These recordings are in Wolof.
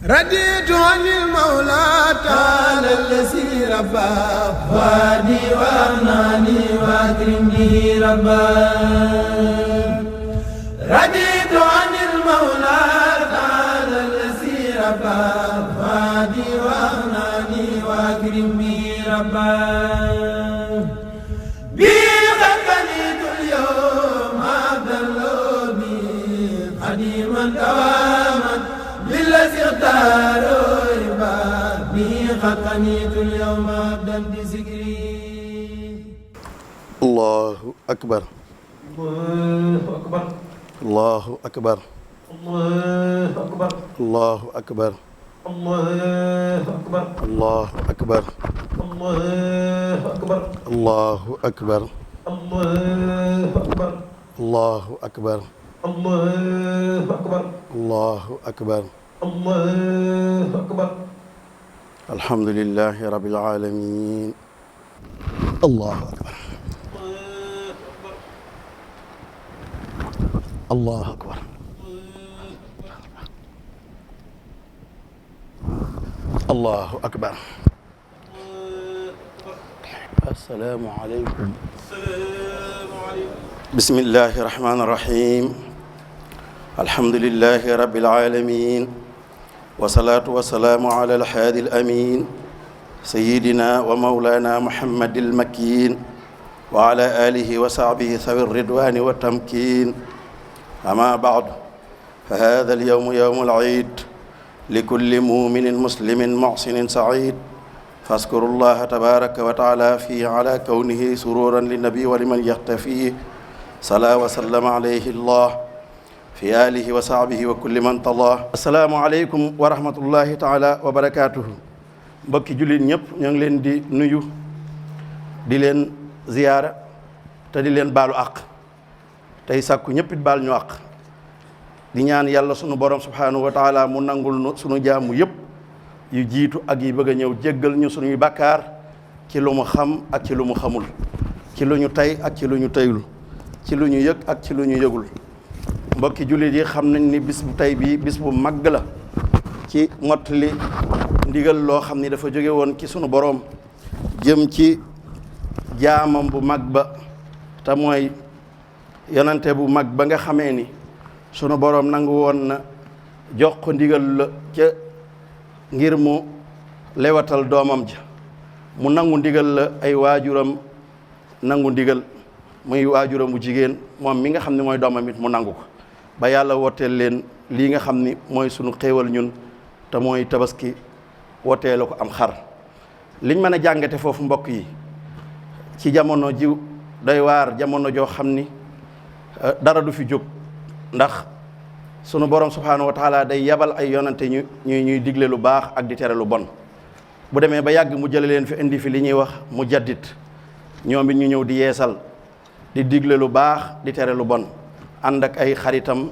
رضيت عن المولى تعالى الذي ربى وادي وأغناني وأكرم به ربا رضيت عن المولى تعالى الذي ربى وادي وأغناني وأكرم به ربا بي خلقنيت اليوم عبد اللومي قديما دواما بالذي اختاروا به خلقنيت اليوم عبدا بذكري الله أكبر الله أكبر الله أكبر الله أكبر الله أكبر الله أكبر الله أكبر الله أكبر الله أكبر الله أكبر الله أكبر الله أكبر الله أكبر الله أكبر الحمد لله رب العالمين الله أكبر الله أكبر الله أكبر السلام عليكم بسم الله الرحمن الرحيم الحمد لله رب العالمين والصلاة والسلام على الحادي الأمين سيدنا ومولانا محمد المكين وعلى آله وصحبه ذوي الرضوان والتمكين أما بعد فهذا اليوم يوم العيد لكل مؤمن مسلم محسن سعيد فاذكروا الله تبارك وتعالى فيه على كونه سرورا للنبي ولمن يختفيه صلى وسلم عليه الله في آله وصحبه وكل من طلاه السلام عليكم ورحمة الله تعالى وبركاته mbokki jullit ñëpp ñoo ngi leen di nuyu di leen ziyaara te di leen baalu àq tey sàkku ñëpp it baal ñu àq di ñaan yàlla sunu borom subhanahu wa taala mu nangul nu sunu jaamu yëpp yu jiitu ak yi bëgg a ñëw jéggal ñu sunuy bàkkaar ci lu mu xam ak ci lu mu xamul ci lu ñu tey ak ci lu ñu teyul ci lu ñu yëg ak ci lu ñu yëgul mbokki jullit yi xam nañ ni bis bu tey bii bis bu màgg la ci mottali ndigal loo xam ni dafa jóge woon ci sunu boroom jëm ci jaamam bu mag ba te mooy yonante bu mag ba nga xamee ni sunu boroom nangu woon na jox ko ndigal la ca ngir mu lewatal doomam ja mu nangu ndigal la ay waajuram nangu ndigal muy waajuram bu jigéen moom mi nga xam ne mooy doomam it mu nangu ko ba yàlla wooteel leen lii nga xam ni mooy sunu xéewal ñun te mooy tabaski wootee la ko am xar liñ mën a jàngate foofu mbokk yi ci jamono ji doy waar jamono joo xam ni dara du fi jóg ndax sunu borom subhaanahu wa taala day yabal ay yonante ñuy digle lu baax ak di tere lu bon bu demee ba yàgg mu jële leen fi indi fi li ñuy wax mu jaddit ñoom it ñu ñëw di yeesal di digle lu baax di tere lu bon ànd ak ay xaritam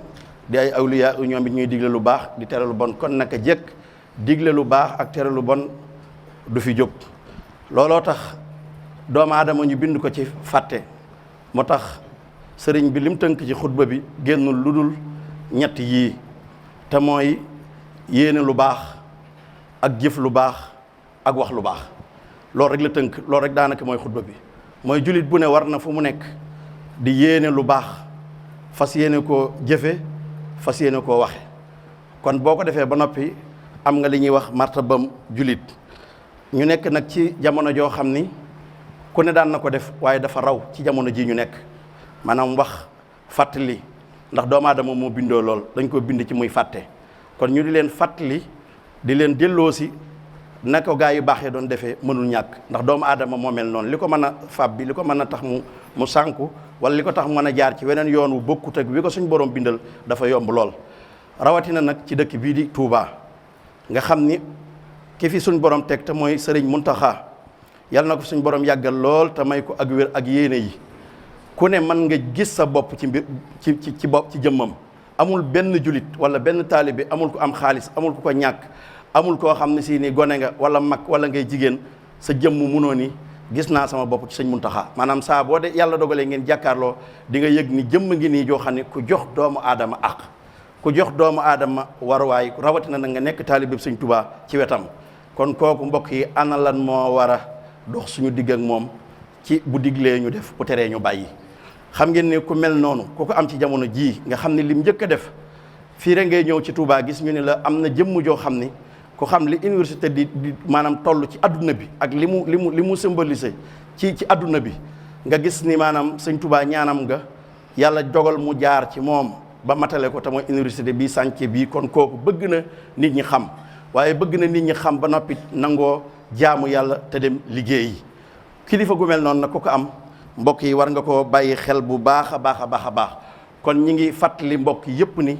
di ay awliya ñoom it ñuy digle lu baax di tere lu bon kon naka jëkk digle lu baax ak tere lu bon du fi jóg looloo tax doomu aadama ñu bind ko ci fàtte moo tax sëriñ bi lim tënk ci xutba bi génnul lu dul ñett yii te mooy yéene lu baax ak jëf lu baax ak wax lu baax loolu rek la tënk loolu rek daanaka mooy xutba bi mooy jullit bu ne war na fu mu nekk di yéene lu baax fas yéene koo jëfe fas yéene koo waxe kon boo ko defee ba noppi am nga li ñuy wax martabam jullit ñu nekk nag ci jamono joo xam ni ku ne daan na ko def waaye dafa raw ci jamono ji ñu nekk maanaam wax fàttali ndax doomu aadama moo bindoo lool dañ ko bind ci muy fàtte kon ñu di leen fàttali di leen delloosi na ko gaa yu baax yi doon defee mënul ñàkk ndax doomu aadama moo mel noonu li ko mën a fab bi li ko mën a tax mu sànku wala li ko tax mën a jaar ci weneen yoon wu bokkut ak wi ko suñ borom bindal dafa yomb lool rawatina nag ci dëkk bii di Touba nga xam ni ki fi suñ borom teg te mooy sëriñ Muntaxa yàlla na ko suñ borom yàggal lool te may ko ak wér ak yéene yi ku ne mën nga gis sa bopp ci mbir ci bopp ci jëmmam amul benn julit wala benn taalibe amul ku am xaalis amul ku ko ñàkk amul koo xam ne si ni gone nga wala mag wala ngay jigéen sa jëmm munoo ni gis naa sama bopp ci sëñ Muntaxa maanaam saa boo de yàlla dogalee ngeen jàkkaarloo di nga yëg ni jëmm ngi nii joo xam ne ku jox doomu aadama ak ku jox doomu aadama waruwaay rawatina na nga nekk taalibe sëñ Tuubaa ci wetam kon kooku mbokk yi ana lan moo war a dox suñu digg ak moom ci bu diglee ñu def bu teree ñu bàyyi. xam ngeen ne ku mel noonu ku ko am ci jamono jii nga xam ne lim njëkk a def fii rek ngay ñëw ci Touba gis ñu ne la am na jëmm joo xam ni ku xam li université di maanaam toll ci adduna bi ak li mu symbolisé ci adduna bi nga gis ni maanaam sëñ Touba ñaanam nga yàlla dogal mu jaar ci moom ba matale ko te mooy université bii sànce bii kon kooku bëgg na nit ñi xam waaye bëgg na nit ñi xam ba noppi nangoo jaamu yàlla te dem liggéeyi kilifa gu mel noonu nag ku ko am mbokk yi war nga ko bàyyi xel bu baax a baax a baax a baax kon ñi ngi fàttali mbokk yépp ni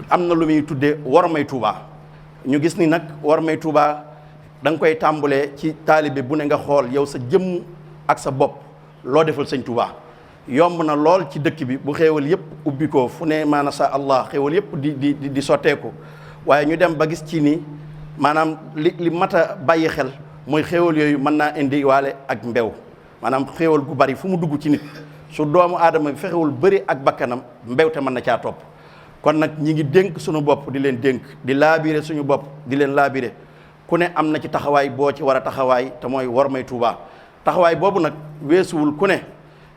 am na lu muy tuddee wormay Touba ñu gis ni nag wormay Touba da nga koy tàmbalee ci taalibe bu ne nga xool yow sa jëmm ak sa bopp loo defal sëñ Touba yomb na lool ci dëkk bi bu xéewal yépp ubbi ko fu ne maana sa Allah xéewal yépp di sotteeku waaye ñu dem ba gis ci ni maanaam li mat a bàyyi xel mooy xéewal yooyu mën naa indi waale ak mbew maanaam xéewal gu bari fu mu dugg ci nit su doomu aadama bi fexewul bëri ak bakkanam mbewte mën na caa topp kon nag ñi ngi dénk suñu bopp di leen dénk di laabire suñu bopp di leen laabire ku ne am na ci taxawaay boo ci war a taxawaay te mooy wormay Touba taxawaay boobu nag weesuwul ku ne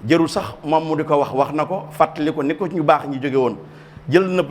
jërul sax moom mu di ko wax na ko fàttali ko ni ko ñu baax ñi jóge woon jël na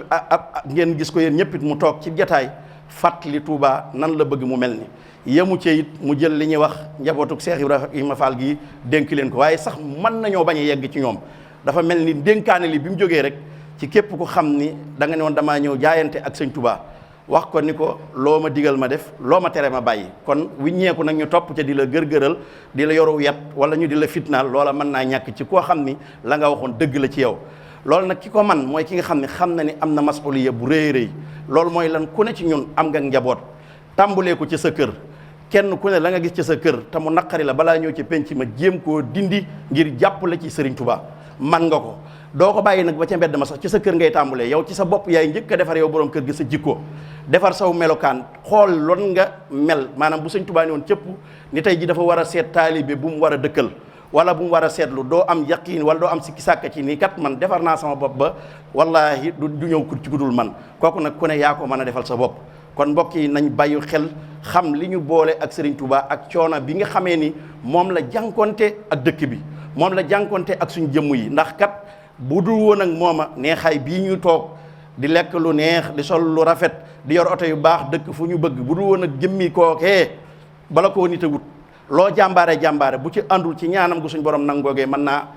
ngeen gis ko yéen ñëpp it mu toog ci jataay fàttali Touba nan la bëgg mu mel ni yemu ci it mu jël li ñuy wax njabootuk Cheikh Ibrahima Fall gi dénk leen ko waaye sax mën nañoo bañ a yegg ci ñoom dafa mel ni dénkaane li bi mu jógee rek ci képp ku xam ni da nga ne woon damaa ñëw jaayante ak sëñ Touba wax ko ni ko loo ma digal ma def loo ma tere ma bàyyi kon wiññeeku nag ñu topp ca di la gërgëral di la yoru yat wala ñu di la fitnaal loola mën naa ñàkk ci koo xam ni la nga waxoon dëgg la ci yow loolu nag ki ko man mooy ki nga xam ne xam na ni am na masuliya bu rëy rëy loolu mooy lan ku ne ci ñun am nga njaboot tàmbulee ko ci sa kër kenn ku ne la nga gis ci sa kër te mu naqari la balaa ñëw ci penc ma jéem koo dindi ngir jàppale ci Serigne Touba man nga ko doo ko bàyyi nag ba ca mbedd ma sax ci sa kër ngay tàmbulee yow ci sa bopp yaay njëkk a defar yow borom kër gi sa jikko defar saw melokaan xool lon nga mel maanaam bu Sëñ Touba ne woon cëpp ni tey ji dafa war a seet taalibe bu mu war a dëkkal wala bu mu war a seetlu doo am yaqiin wala doo am sikki sàkka ci nii kat man defar naa sama bopp ba wallaahi du ñëw ci ku dul man kooku nag ku ne yaa ko mën a defal sa bopp kon mbokk yi nañ bàyyi xel xam li ñu boole ak Serigne Touba ak coono bi nga xamee ni moom la jànkonte ak dëkk bi moom la jànkonte ak suñu jëmm yi ndax kat bu dul woon ak mooma neexaay bii ñu toog di lekk lu neex di sol lu rafet di yor oto yu baax dëkk fu ñu bëgg bu dul woon ak jëmmi kookee bala koo nit a wut loo jàmbaare bu ci àndul ci ñaanam gu suñ borom nangoogee mën naa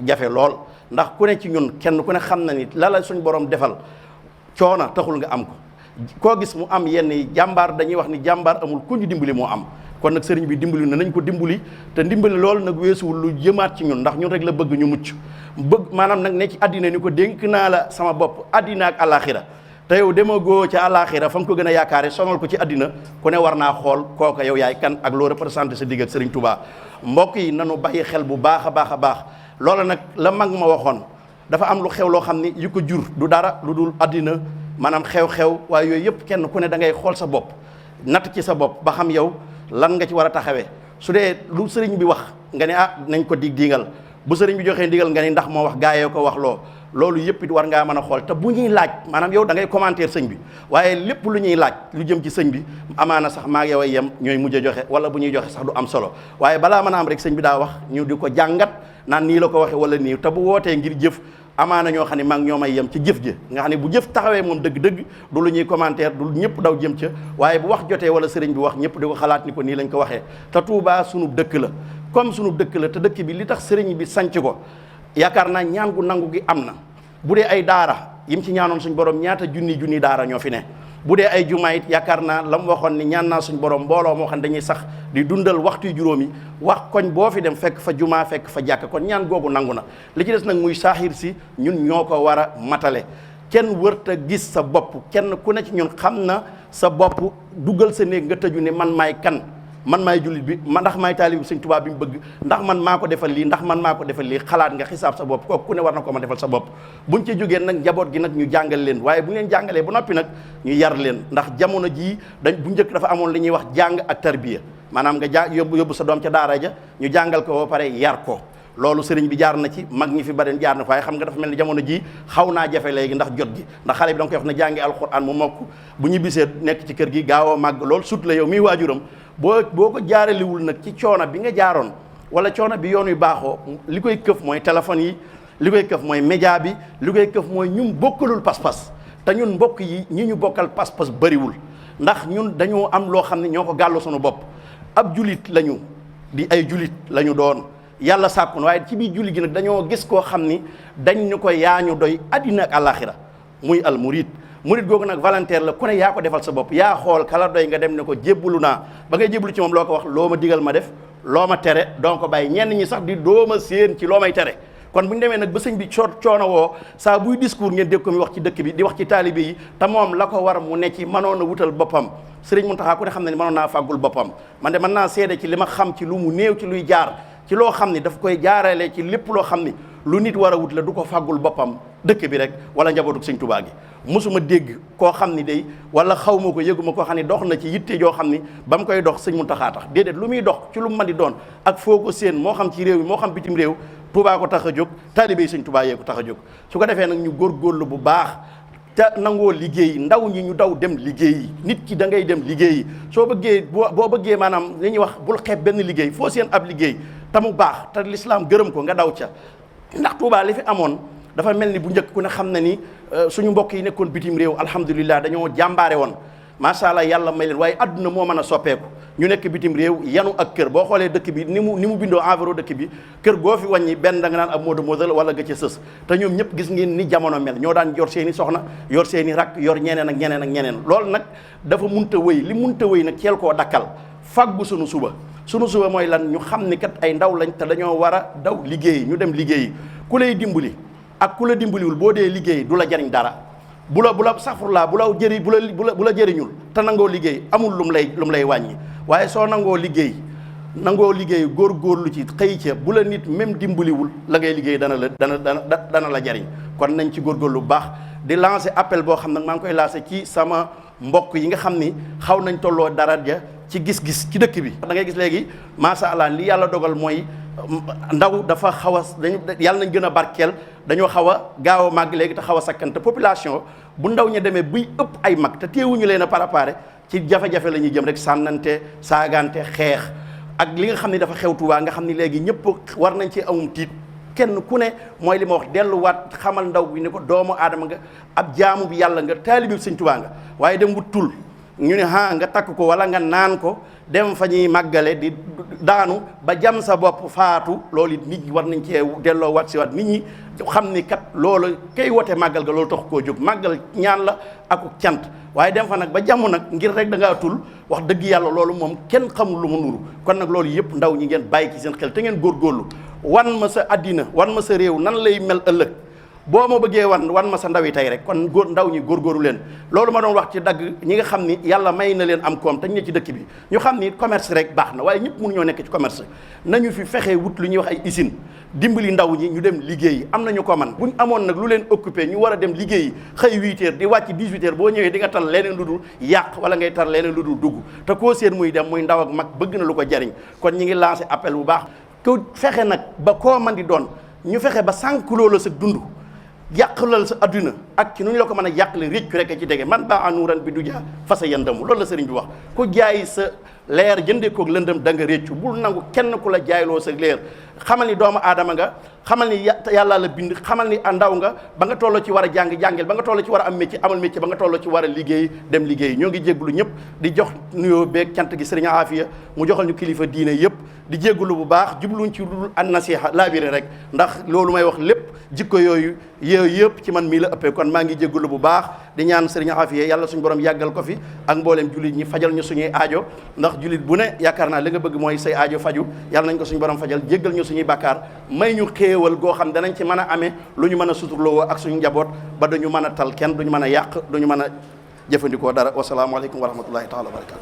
jafe lool ndax ku ne ci ñun kenn ku ne xam na ni la suñ borom defal coono taxul nga am ko koo gis mu am yenn jàmbaar dañuy wax ni jàmbaar amul ku ñu dimbali moo am kon nag sëriñ bi dimbali na nañ ko dimbali te dimbali loolu nag weesuwul lu jëmaat ci ñun ndax ñun rek la bëgg ñu mucc bëgg maanaam nag ne ci àddina ni ko dénk naa la sama bopp àddina ak àllaaxira te yow dema goo ca àllaaxira fa nga ko gën a yaakaare sonal ko ci àddina ku ne war naa xool kooka yow yaay kan ak loo représenté sa digg ak Serigne Touba mbokk yi nanu bàyyi xel bu baax a baax a baax loola nag la mag ma waxoon dafa am lu xew loo xam ni yu ko jur du dara lu dul àddina maanaam xew-xew waaye yooyu yëpp kenn ku ne da ngay xool sa bopp natt ci sa bopp ba xam yow lan nga ci war a taxawee su dee lu sëriñ bi wax nga ne nañ ko diingal bu sëriñ bi joxee ndigal nga ni ndax moo wax gaayee ko wax loolu yëpp it war ngaa mën a xool te bu ñuy laaj maanaam yow da ngay commentaire sëñ bi waaye lépp lu ñuy laaj lu jëm ci sëñ bi amaana sax maa ngi yow yem ñooy mujj a joxe wala bu ñuy joxe sax du am solo waaye balaa mën a am rek sëñ bi daa wax ñu di ko jàngat naan nii la ko waxee wala nii te bu wootee ngir jëf amaana ñoo xam ne maa ngi ñoo may yem ci jëf ji nga xam ne bu jëf taxawee moom dëgg-dëgg du lu ñuy commentaire du ñëpp daw jëm ca waaye bu wax jotee wala sëriñ bi wax ñëpp di ko xalaat ni ko nii lañ ko waxee te Touba sunu dëkk la comme sunu dëkk la te dëkk bi li tax sëriñ bi sanc ko yaakaar naa ñaan gu nangu gi am na bu dee ay daara yim ci ñaanoon suñ borom ñaata junni daara ñoo fi ne bu dee ay jumaa it yaakaar naa la mu waxoon ni ñaan naa suñ borom mbooloo moo xam dañuy sax di dundal waxtu juróomi wax koñ boo fi dem fekk fa jumaa fekk fa jàkk kon ñaan googu nangu na li ci des nag muy saaxir si ñun ñoo ko war a matale kenn wërta gis sa bopp kenn ku ne ci ñun xam na sa bopp dugal sa néeg nga tëju ne man maay kan man maay jullit bi ndax maay taalib sëñ Tuubaa bi mu bëgg ndax man maa ko defal lii ndax man maa ko defal lii xalaat nga xisaab sa bopp kooku ku ne war na ko ma defal sa bopp buñ ci jógee nag njaboot gi nag ñu jàngal leen waaye bu ñu leen jàngalee ba noppi nag ñu yar leen ndax jamono jii bu njëkk dafa amoon li ñuy wax jàng ak tarbiya maanaam nga yóbbu sa doom ca daara ja ñu jàngal ko ba pare yar ko loolu sëriñ bi jaar na ci mag ñi fi bari jaar na waaye xam nga dafa mel ni jamono ji xaw naa jafe léegi ndax jot gi ndax xale bi da nga koy wax ne jàngi alxuraan mu mokk bu ñu bisee nekk ci kër gi gaaw a màgg loolu sut la yow miy waajuram boo ko jaaraliwul nag ci coono bi nga jaaroon wala coono bi yoon wi baaxoo li koy këf mooy téléphone yi li koy këf mooy média bi li koy këf mooy ñun bokkalul pas-pas te ñun mbokk yi ñi ñu bokkal pas-pas bariwul ndax ñun dañoo am loo xam ne ñoo ko gàllu suñu bopp ab julit lañu di ay julit lañu doon yàlla sàkku na waaye ci biir julli gi nag dañoo gis koo xam ni dañ ñu ko yaa ñu doy addina ak àllaaxira muy al murid googu nag volontaire la ku ne yaa ko defal sa bopp yaa xool kala doy nga dem ne ko jébbalu naa ba ngay jébbalu ci moom loo ko wax loo ma digal ma def loo ma tere donc ko bàyyi ñenn ñi sax di dooma séen ci loo may tere kon bu ñu demee nag ba sëñ bi coono woo saa buy discours ngeen dégg ko mi wax ci dëkk bi di wax ci taalibe yi te moom la ko war mu ne ci mënoon a wutal boppam Sëriñ Muntaxa ku ne xam ne ni mënoon naa fàggul boppam man de mën naa seede ci li ma xam ci lu mu néew ci luy jaar ci loo xam ni daf koy jaarale ci lépp loo xam ni lu nit war a wut la du ko fàggul boppam dëkk bi rek wala njabootu sëñ Tuubaa gi mosuma dégg koo xam ni day wala xaw ma ko yëguma koo xam ni dox na ci yitte joo xam ni ba mu koy dox sëñ Muntaxa tax déedéet lu muy dox ci lu mu mën di doon ak foo ko séen moo xam ci réew mi moo xam bitim réew Tuubaa ko tax a jóg taalibe yi sëñ Tuubaa yee ko tax a jóg su ko defee nag ñu góorgóorlu bu baax te nangoo liggéey ndaw ñi ñu daw dem liggéeyi nit ki da ngay dem liggéeyi soo bëggee boo bëggee maanaam li ñuy wax bul xeeb benn liggéey foo seen ab liggéey te mu baax te lislaam gërëm ko nga daw ca ndax Tuubaa li fi amoon dafa mel ni bu njëkk ku ne xam na ni suñu mbokk yi nekkoon bitim réew alhamdulilah dañoo jàmbaare woon macha allah yàlla may leen waaye adduna moo mën a soppeeku ñu nekk bitim réew yanu ak kër boo xoolee dëkk bi ni mu bindoo environ dëkk bi kër goo fi wàññi benn da nga naan ab Modou Modou wala nga ca sës te ñoom ñëpp gis ngeen ni jamono mel ñoo daan yor seen i soxna yor seen i rakk yor ñeneen ak ñeneen ak ñeneen loolu nag dafa munta wëy li munta wëy nag ceel koo dakkal faggu sunu suba mooy lan ñu xam ni kat ay ndaw lañ te dañoo war a daw liggéeyi ñu dem liggéeyi ku lay dimbali ak ku la dimbaliwul boo dee liggéey du la jariñ dara bu la safurlaa bu la jëriñul te nangoo liggéey amul lu mu lay wàññi waaye soo nangoo liggéey góorgóorlu ci xëy ca bu la nit même dimbaliwul la ngay liggéey dana la jariñ kon nañ ci góorgóorlu bu baax di lancer appel boo xam nag maa ngi koy lancer ci sama mbokk yi nga xam ni xaw nañ tolloo daraja ci gis-gis ci dëkk bi da ngay gis léegi macha allah li yàlla dogal mooy ndaw dafa xaw a yàlla nañ gën a barkeel dañoo xaw a gaaw a màgg léegi te xaw a sakkante population bu ndaw ña demee buy ëpp ay mag te teewuñu leen a préparé ci jafe-jafe la ñuy jëm rek sànnante saagante xeex ak li nga xam ne dafa xew Tuubaa nga xam ni léegi ñëpp war nañ ci amum tiit kenn ku ne mooy li ma wax delluwaat xamal ndaw bi ni ko doomu aadama nga ab jaamu bi yàlla nga taalibi Sëñ Tuubaa nga waaye dem wut tul ñu ne nga takk ko wala nga naan ko dem fa ñuy màggale di daanu ba jam sa bopp faatu loolu it nit ñi war nañ cee delloo wat si waat nit ñi xam ni kat loolu kay wote màggal ga loolu tax koo jóg màggal ñaan la aku cant waaye dem fa nag ba jàmm nag ngir rek da ngaa tul wax dëgg yàlla loolu moom kenn xamul lu mu nuru kon nag loolu yëpp ndaw ñi ngeen bàyyi ci seen xel te ngeen góorgóorlu wan ma sa àddina wan ma sa réew nan lay mel ëllëg boo ma bëggee wan ma sa ndaw yi tey rek kon ndaw ñi góorgóorlu leen loolu ma doon wax ci dagg ñi nga xam ni yàlla may na leen am koom te ñu ne ci dëkk bi ñu xam ni commerce rek baax na waaye ñëpp mënuñoo nekk ci commerce nañu fi fexe wut lu ñuy wax ay usine dimbali ndaw ñi ñu dem liggéeyi am nañu ko man buñ amoon nag lu leen occupé ñu war a dem liggéeyi xëy 8 heures di wàcc 18 heures boo ñëwee di nga tal leneen lu dul yàq wala ngay tar leneen lu dul dugg te koo seen muy dem muy ndaw ak mag bëgg na lu ko jariñ kon ñi ngi lancé appel bu baax ko fexe nag ba koo man di doon ñu fexe ba sànk loola sa dund yàqalal sa adduna ak ci nu ñu la ko mën a yàqale réccu rek a ci dege man baa anuuran bi du jaa fasa yandamu loolu la sëriñ bi wax ku jaay sa leer jëndee koog lëndëm da nga réccu bul nangu kenn ku la jaayloo sa leer xamal ni doomu aadama nga xamal ni yàlla la bind xamal ni ndaw nga ba nga tolloo ci war a jàngel ba nga tolloo ci war a am métier amal métier ba nga tolloo ci war a liggéey dem liggéey ñoo ngi jégglu ñëpp di jox nuyoo beeg cant gi sëriñ Afia mu joxal ñu kilifa diine yëpp di jégglu bu baax jubluñ ci dul an nasiha laabire rek ndax loolu may wax lépp jikko yooyu yëpp ci man mii la ëppee kon maa ngi jégglu bu baax di ñaan sëriñ Afia yàlla suñu borom yàggal ko fi ak mbooleem jullit ñi fajal ñu suñuy aajo ndax jullit bu ne yaakaar naa li nga bëgg mooy say aajo faju yàlla nañ ko suñu borom fajal jéggal ñu suñuy bàkkaar may ñu xéewal goo xam danañ ci mën a amee lu ñu mën a suturloo ak suñu njaboot ba duñu mën a tal kenn duñu mën a yàq duñu mën a jëfandikoo dara wasalaamaaleykum wa rahmatullahi taala wa barakatu